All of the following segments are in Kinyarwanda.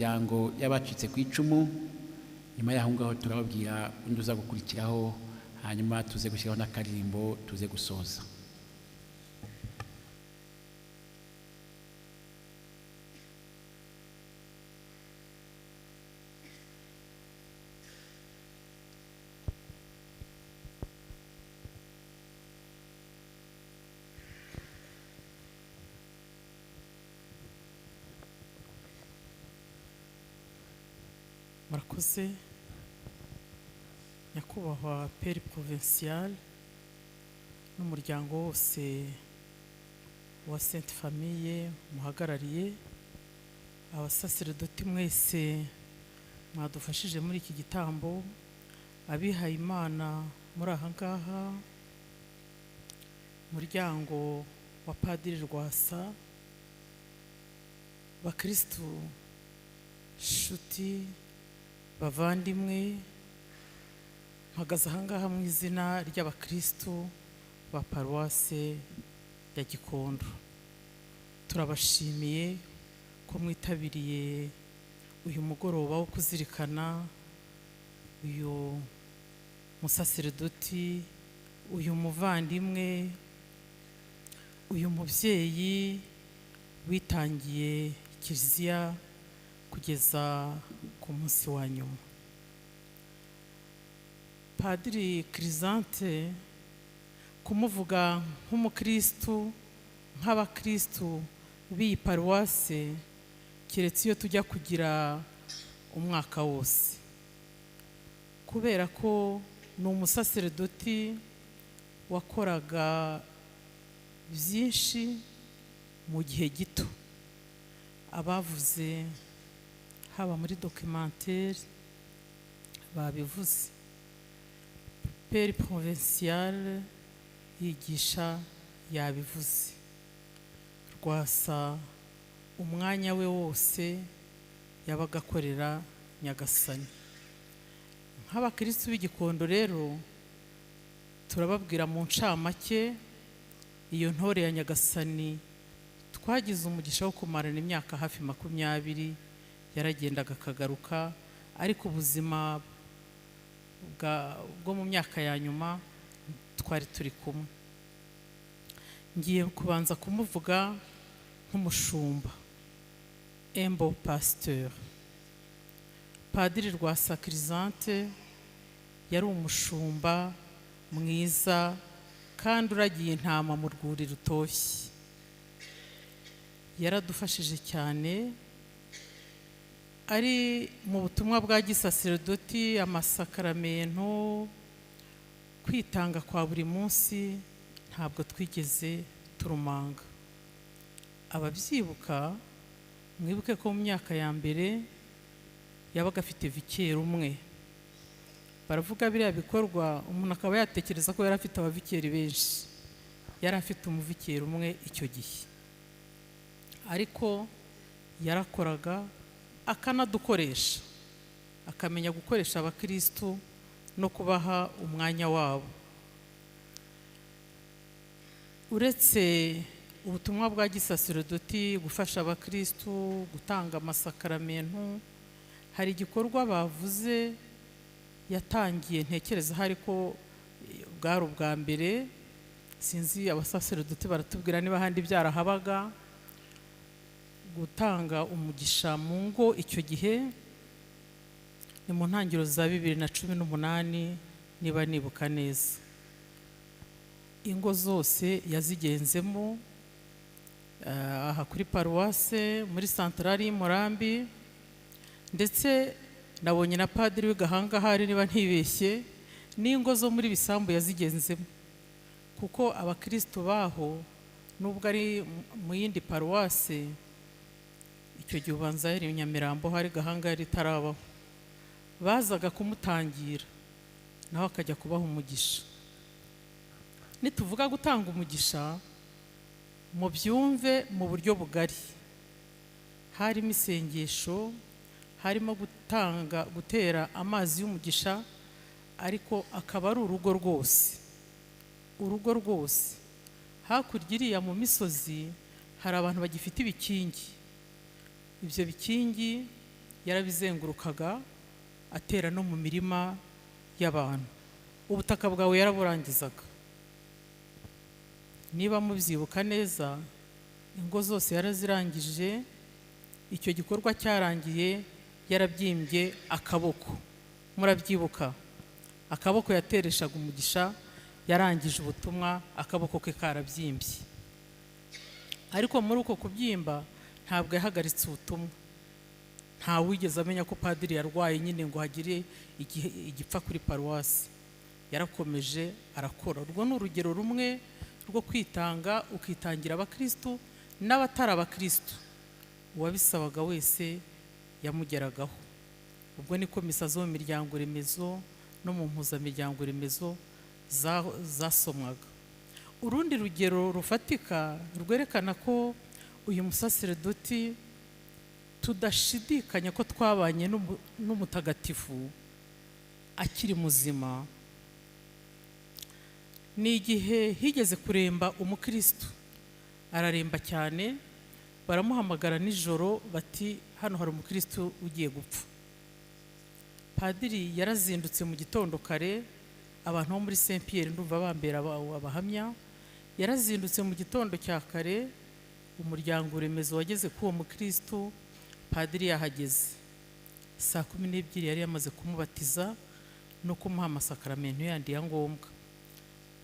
Imiryango y'abacitse ku icumu. Nyuma y'aho ngaho turababwira undi uza gukurikiraho, hanyuma tuze gushyiraho n'akaririmbo tuze gusoza. Murakoze, nyakubahwa Père Provincial n'umuryango wose wa Sainte Famille muhagarariye, abasaseredoti mwese mwadufashije muri iki gitambo, abihaye Imana muri aha ngaha, umuryango wa Padiri Rwasa, bakristu, nshuti, bavandimwe, mpagaze aha ngaha mu izina ry'abakristu ba paruwase ya Gikondo. Turabashimiye ko mwitabiriye uyu mugoroba wo kuzirikana uyu musaseredoti, uyu muvandimwe, uyu mubyeyi witangiye Kiliziya kugeza ku munsi wa nyuma. Padiri Chrysanthe, kumuvuga nk'umukristu, nk'abakristu b'iyi paruwase, keretse iyo tujya kugira umwaka wose, kubera ko ni umusaseredoti wakoraga byinshi mu gihe gito. Abavuze haba muri documentaire babivuze, Père Provincial yigisha yabivuze, Rwasa umwanya we wose yabaga akorera Nyagasani. Nk'abakristu b'Igikondo rero turababwira mu ncamake iyo ntore ya Nyagasani twagize umugisha wo kumarana imyaka hafi 20, yaragendaga akagaruka, ariko ubuzima bwo mu myaka ya nyuma twari turi kumwe. Ngiye kubanza kumuvuga nk'umushumba, embo pasteur. Padiri Rwasa Chrysanthe yari umushumba mwiza kandi uragiye intama mu rwuri rutoshye. Yaradufashije cyane ari mu butumwa bwa gisaseredoti, amasakaramentu, kwitanga kwa buri munsi, ntabwo twigeze turumanga. Ababyibuka mwibuke ko mu myaka ya mbere yabaga afite vikeri umwe. Baravuga biriya bikorwa umuntu akaba yatekereza ko yari afite abavikeri benshi. Yari afite umuvikeri umwe icyo gihe, ariko yarakoraga akanadukoresha, akamenya gukoresha abakristu no kubaha umwanya wabo. Uretse ubutumwa bwa gisaseredoti, gufasha abakristu, gutanga amasakaramentu, hari igikorwa bavuze yatangiye, ntekereza hari ko bwari ubwa mbere, sinzi abasaseredoti baratubwira niba ahandi byarahabaga, gutanga umugisha mu ngo. Icyo gihe ni mu ntangiriro za 2018 niba nibuka neza. Ingo zose yazigenzemo, aha kuri paruwase, muri santarari y'Umurambi, ndetse nabonye na padiri w'Igahanga hari niba ntibeshye, n'ingo zo muri Bisambu yazigenzemo, kuko abakristo baho nubwo ari mu yindi paruwase, icyo gihe ubanza yari Nyamirambo, hari Gahanga yari itarabaho, bazaga kumutangira nawe akajya kubaha umugisha. Nituvuga gutanga umugisha mubyumve mu buryo bugari, harimo isengesho, harimo gutera amazi y'umugisha, ariko akaba ari urugo rwose, urugo rwose. Hakurya iriya mu misozi hari abantu bagifite ibikingi. Ibyo bikingi Yarabizengurukaga, atera no mu mirima y'abantu. Ubutaka bwawe yaraburangizaga. Niba mubyibuka neza, ingo zose yarazirangije. Icyo gikorwa cyarangiye yarabyimbye akaboko. Murabyibuka, akaboko yatereshaga umugisha. Yarangije ubutumwa akaboko ke karabyimbye, ariko muri uko kubyimba ntabwo yahagaritse ubutumwa. Nta wigeze amenya ko padiri yarwaye nyine ngo hagire igipfa kuri paruwasi. Yarakomeje arakora. Urwo ni urugero rumwe rwo kwitanga, ukitangira abakirisitu n'abatari abakirisitu. Uwabisabaga wese yamugeragaho. Ubwo niko misa zo mu miryango remezo no mu mpuzamiryango remezo zasomwaga. Urundi rugero rufatika rwerekana ko uyu musaseredoti tudashidikanya ko twabanye n'umutagatifu akiri muzima, ni igihe higeze kuremba umukristo, araremba cyane. Baramuhamagara nijoro bati: "Hano hari umukristo ugiye gupfa." Padiri yarazindutse mu gitondo kare. Abantu bo muri Saint Pierre ndumva bambera abahamya. Yarazindutse mu gitondo cya kare. Umuryango remezo wageze kuri uwo mukristo padiri yahageze saa 12. Yari yamaze kumubatiza no kumuha amasakaramentu yandi ya ngombwa.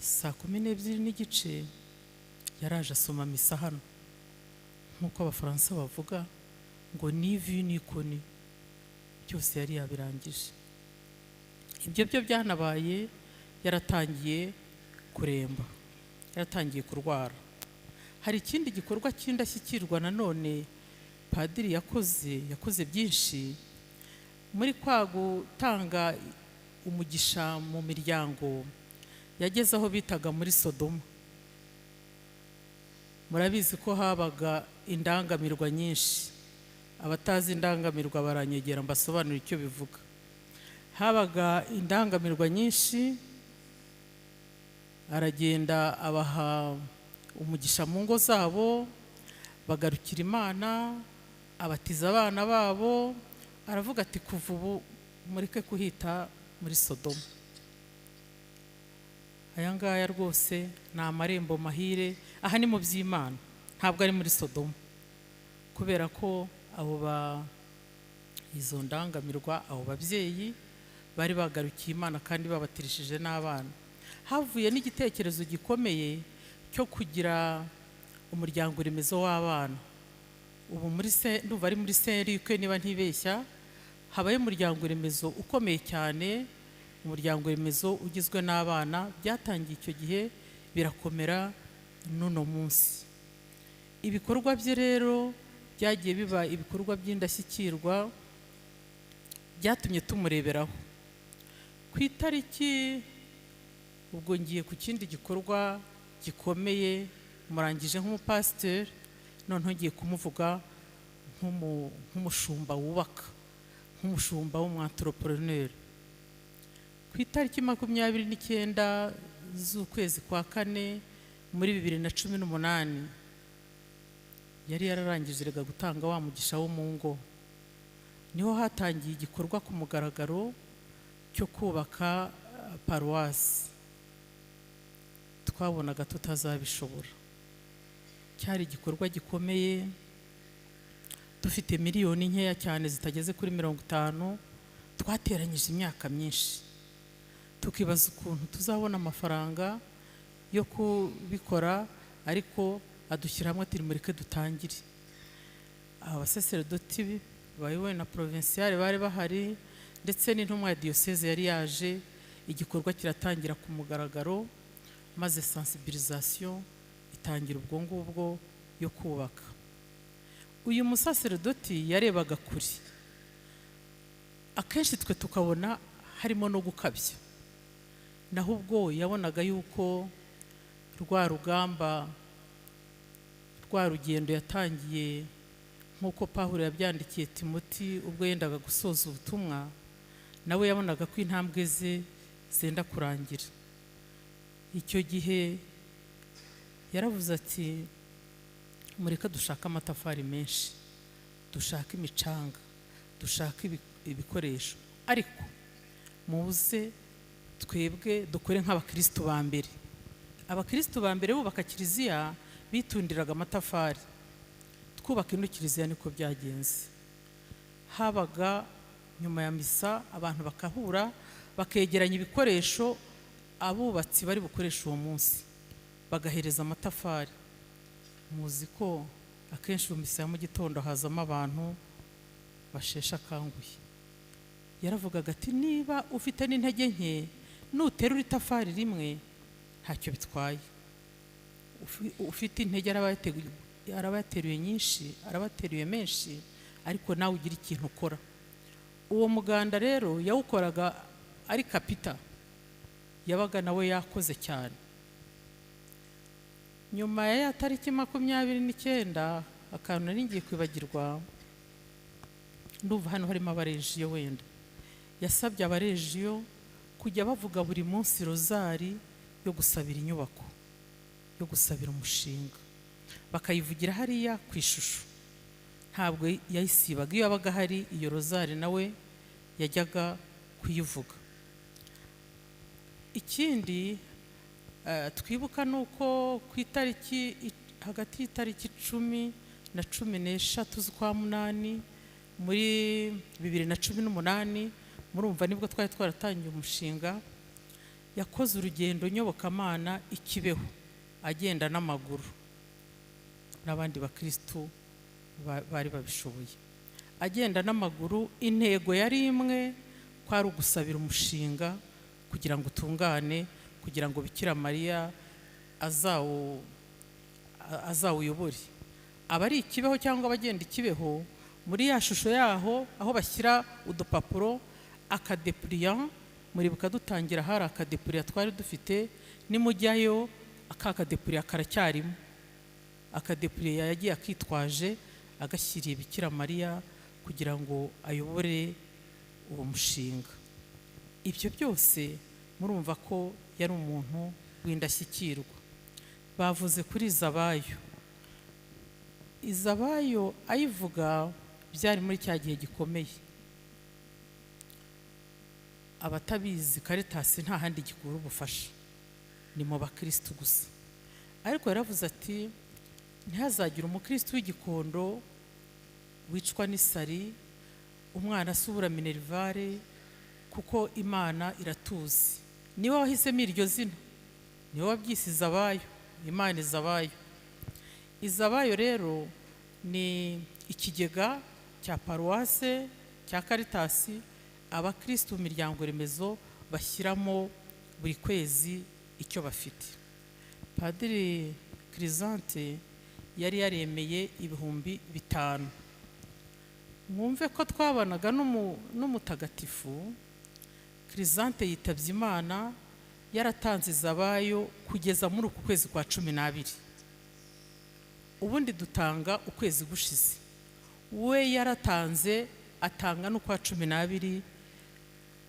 Saa 12:30 yaraje asoma misa hano. Nk'uko Abafaransa bavuga ngo "ni vu ni connu", byose yari yabirangije. Ibyo byo byanabaye yaratangiye kuremba, yaratangiye kurwara. Hari ikindi gikorwa cy'indashyikirwa nanone padiri yakoze. Yakoze byinshi. Muri kwa gutanga umugisha mu miryango, yageze aho bitaga muri Sodoma. Murabizi ko habaga indangamirwa nyinshi. Abatazi indangamirwa baranyegera mbasobanurire icyo bivuga. Habaga indangamirwa nyinshi. Aragenda abaha umugisha mu ngo zabo, bagarukira Imana, abatiza abana babo. Aravuga ati: "Kuva ubu mureke kuhita muri Sodoma. Aya ngaya rwose ni amarembo mahire. Aha ni mu by'Imana, ntabwo ari muri Sodoma." Kubera ko abo ba izo ndangamirwa, abo babyeyi bari bagarukiye Imana kandi babatirishije n'abana, havuye n'igitekerezo gikomeye cyo kugira umuryango remezo w'abana. Ubu muri se, ndumva ari muri Saint Luc niba ntibeshya, habayo umuryango remezo ukomeye cyane, umuryango remezo ugizwe n'abana. Byatangiye icyo gihe, birakomera n'uno munsi. Ibikorwa bye rero byagiye biba ibikorwa by'indashyikirwa, byatumye tumureberaho. Ku itariki, ubwo ngiye ku kindi gikorwa gikomeye, murangije nk'umupasiteri, noneho ngiye kumuvuga nk'umushumba wubaka, nk'umushumba w'umu entrepreneur. Ku itariki 29 z'ukwezi kwa kane muri 2018, yari yararangije rega gutanga wa mugisha wo mu ngo, niho hatangiye igikorwa ku mugaragaro cyo kubaka paruwasi. Twabonaga tutazabishobora. Cyari igikorwa gikomeye. Dufite miliyoni nkeya cyane zitageze kuri 50, twateranyije imyaka myinshi, tukibaza ukuntu tuzabona amafaranga yo kubikora, ariko adushyira hamwe ati: "Mureke dutangire." Abasaseredoti bayobowe na provincial bari bahari, ndetse n'intumwa ya diyoseze yari yaje. Igikorwa kiratangira ku mugaragaro, maze sensibilisation itangira ubwo ngubwo yo kubaka. Uyu musaseredoti yarebaga kure. Akenshi twe tukabona harimo no gukabya, naho ubwo yabonaga yuko rwa rugamba, rwa rugendo yatangiye, nk'uko Pawulo yabyandikiye Timoti ubwo yendaga gusoza ubutumwa, nawe yabonaga ko intambwe ze zenda kurangira. Icyo gihe yaravuze ati: "Mureke dushake amatafari menshi, dushake imicanga." Dushake ibikoresho, ariko muze twebwe dukore nk'abakristo ba mbere. Abakristo ba mbere bubaka kiliziya bitundiraga amatafari. Twubaka ino kiliziya niko byagenze. Habaga nyuma ya misa abantu bakahura, bakegeranya ibikoresho abubatsi bari bukoresha uwo munsi, bagahereza amatafari. Muzi ko akenshi mu misa ya mu gitondo hazamo abantu basheshe akanguhe. Yaravugaga ati: "Niba ufite n'intege nke, nuterura itafari rimwe ntacyo bitwaye." Ufite intege araba yateruye nyinshi, araba yateruye menshi, ariko nawe ugira ikintu ukora. Uwo muganda rero yawukoraga ari kapita, yabaga nawe yakoze cyane. Nyuma ya tariki 29, akantu nari ngiye kwibagirwa, ndumva hano harimo abarejiyo, wenda yasabye abarejiyo kujya bavuga buri munsi rozari yo gusabira inyubako, yo gusabira umushinga, bakayivugira hariya ku ishusho. Ntabwo yayisibaga, iyo yabaga ahari iyo rozari nawe yajyaga kuyivuga. Ikindi twibuka ni uko ku itariki hagati y'itariki 10 na 13 z'ukwa munani muri 2018, murumva nibwo twari twaratangiye umushinga, yakoze urugendo nyobokamana i Kibeho agenda n'amaguru n'abandi bakirisitu bari babishoboye, agenda n'amaguru. Intego yari imwe, kwari ugusabira umushinga kugira ngo utungane, kugira ngo Bikira Mariya azawuyobore. Abari i Kibeho cyangwa abagenda i Kibeho, muri ya shusho yaho aho bashyira udupapuro, akadepuriya, muribuka dutangira hari akadepuriya twari dufite, nimujyayo aka kadepuriya karacyarimo. Akadepuriya yagiye akitwaje, agashyiriye Bikira Mariya kugira ngo ayobore uwo mushinga. Ibyo byose murumva ko yari umuntu w'indashyikirwa. Bavuze kuri Izabayo. Izabayo ayivuga byari muri cya gihe gikomeye. Abatabizi, Karitasi nta handi gikura ubufasha, ni mu bakirisitu gusa. Ariko yaravuze ati: "Ntihazagire umukirisitu w'Igikondo wicwa n'isari, umwana asubura minerivare, kuko Imana iratuzi." Niwe wahisemo iryo zina, niwe wabyise Izabayo, Imana Izabayo. Izabayo rero ni ikigega cya paruwase cya Karitasi, abakirisitu mu miryango remezo bashyiramo buri kwezi icyo bafite. Padiri Chrysanthe yari yaremeye 5000. Mwumve ko twabanaga n'umutagatifu Chrysanthe yitabye Imana yaratanze Izabayo kugeza muri uku kwezi kwa 12. Ubundi dutanga ukwezi gushize, we yaratanze, atanga n'ukwa 12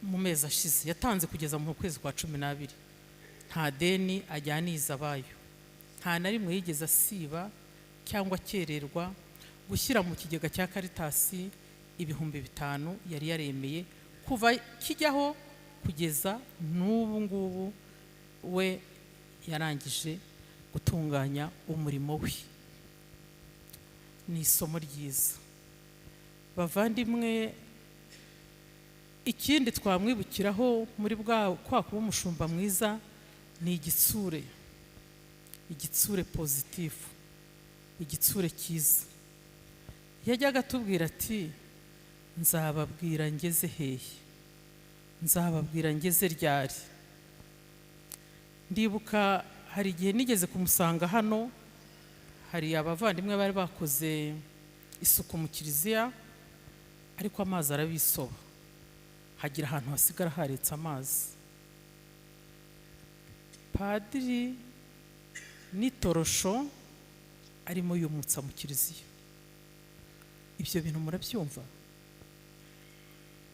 mu mezi ashize, yatanze kugeza mu kwezi kwa 12. Nta deni ajyaniye Izabayo, nta na rimwe yigeze asiba cyangwa akererwa gushyira mu kigega cya Karitasi 5000 yari yaremeye kuva kijyaho kugeza n'ubu ngubu. We yarangije gutunganya umurimo we. Ni isomo ryiza, bavandimwe. Ikindi twamwibukiraho muri bwa kwa kuba umushumba mwiza ni igitsure, igitsure positif, igitsure cyiza. Yajyaga atubwira ati: "Nzababwira ngeze hehe? Nzababwira ngeze ryari?" Ndibuka hari igihe nigeze kumusanga hano, hari abavandimwe bari bakoze isuku mu kiliziya, ariko amazi arabisoba, hagira ahantu hasigara haretse amazi. Padiri n'itorosho arimo yumutsa mu kiliziya. Ibyo bintu murabyumva.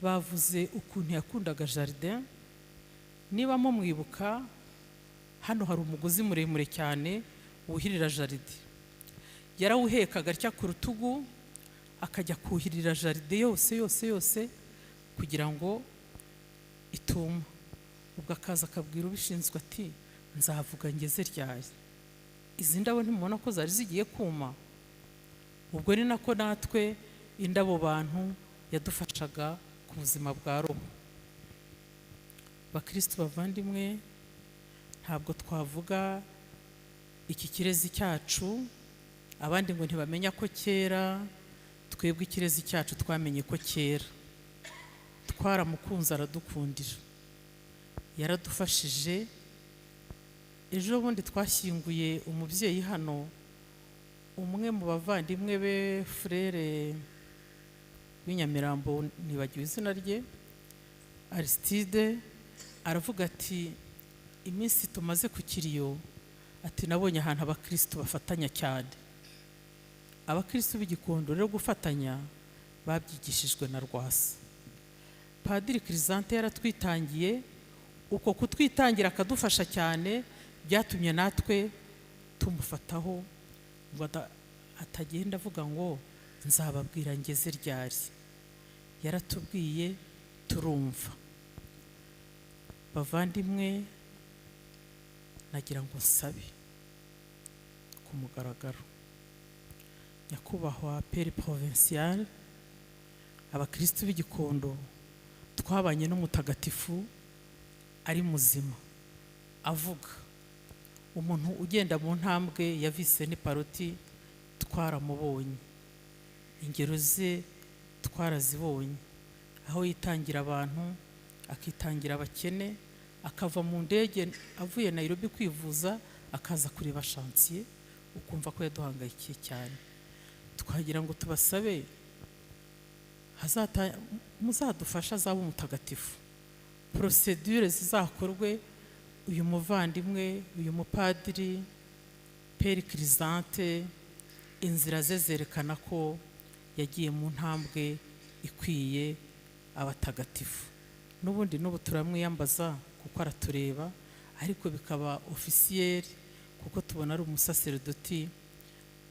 Bavuze ukuntu yakundaga jardin. Niba mumwibuka, hano hari umugozi muremure cyane wuhirira jardin, yarawuhekaga atya ku rutugu. Akajya kuhirira jardin yose yose yose kugira ngo ituma. Ubwo akaza akabwira ubishinzwe ati: "Nzavuga ngeze ryari? Izi ndabo ntimubona ko zari zigiye kuma?" Ubwo ni nako natwe indabo bantu yadufashaga ku buzima bwa roho. Bakirisitu bavandimwe, ntabwo twavuga iki kirezi cyacu abandi ngo ntibamenya ko kera. Twebwe ikirezi cyacu twamenye ko kera twaramukunze, aradukundira, yaradufashije. Ejo bundi twashyinguye umubyeyi hano, umwe mu bavandimwe be, frère w'inyamirambo, nibagiwe izina rye, Aristide, aravuga ati: "Iminsi tumaze ku kiriyo," ati, "nabonye ahantu abakirisitu bafatanya cyane." Abakirisitu b'Igikondo rero gufatanya babyigishijwe na Rwasa. Padiri Chrysanthe yaratwitangiye. Uko kutwitangira akadufasha cyane byatumye natwe tumufataho ngo atagenda avuga ngo nzababwira ngeze ryari. Yaratubwiye turumva. Bavandimwe, nagira ngo nsabe ku mugaragaro nyakubahwa Père Provincial, abakirisitu b'Igikondo twabanye n'umutagatifu ari muzima, avuga, umuntu ugenda mu ntambwe ya Visenti Pallotti. Twaramubonye, ingero ze twarazibonye, aho yitangira abantu, akitangira abakene, akava mu ndege avuye Nairobi kwivuza akaza kureba chantier, ukumva ko yaduhangayikiye cyane. Twagira ngo tubasabe muzadufashe azaba umutagatifu, procédure zizakorwe, uyu muvandimwe, uyu mupadiri Père Chrysanthe, inzira ze zerekana ko yagiye mu ntambwe ikwiye abatagatifu. N'ubundi n'ubu turamwiyambaza kuko aratureba, ariko bikaba officiel kuko tubona ari umusaseredoti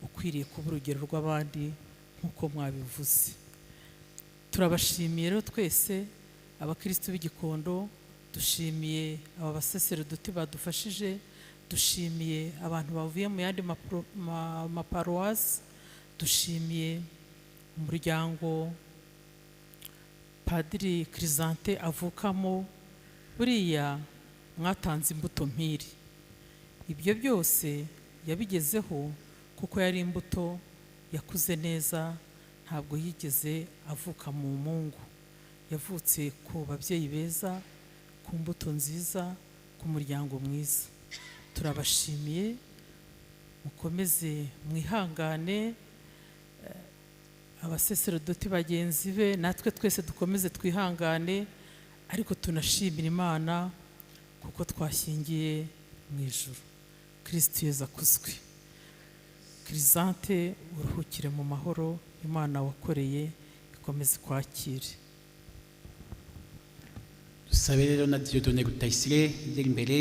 ukwiriye kuba urugero rw'abandi nk'uko mwabivuze. Turabashimiye rero twese abakirisitu b'Igikondo, dushimiye aba basaseredoti badufashije, dushimiye abantu bavuye mu yandi maparuwasi, dushimiye umuryango Padiri Chrysanthe avukamo. Buriya mwatanze imbuto mpiri. Ibyo byose yabigezeho kuko yari imbuto yakuze neza, ntabwo yigeze avuka mu mungu, yavutse ku babyeyi beza, ku mbuto nziza, ku muryango mwiza. Turabashimiye, mukomeze mwihangane, abaseserodoti bagenzi be, natwe twese dukomeze twihangane, ariko tunashimira Imana kuko twashyingiye mu ijuru. Kirisitu Yezu akuzwe. Chrysanthe, uruhukire mu mahoro, Imana wakoreye ikomeze kwakire. Dusabe rero na Dieudonné Rutayisire yegera imbere.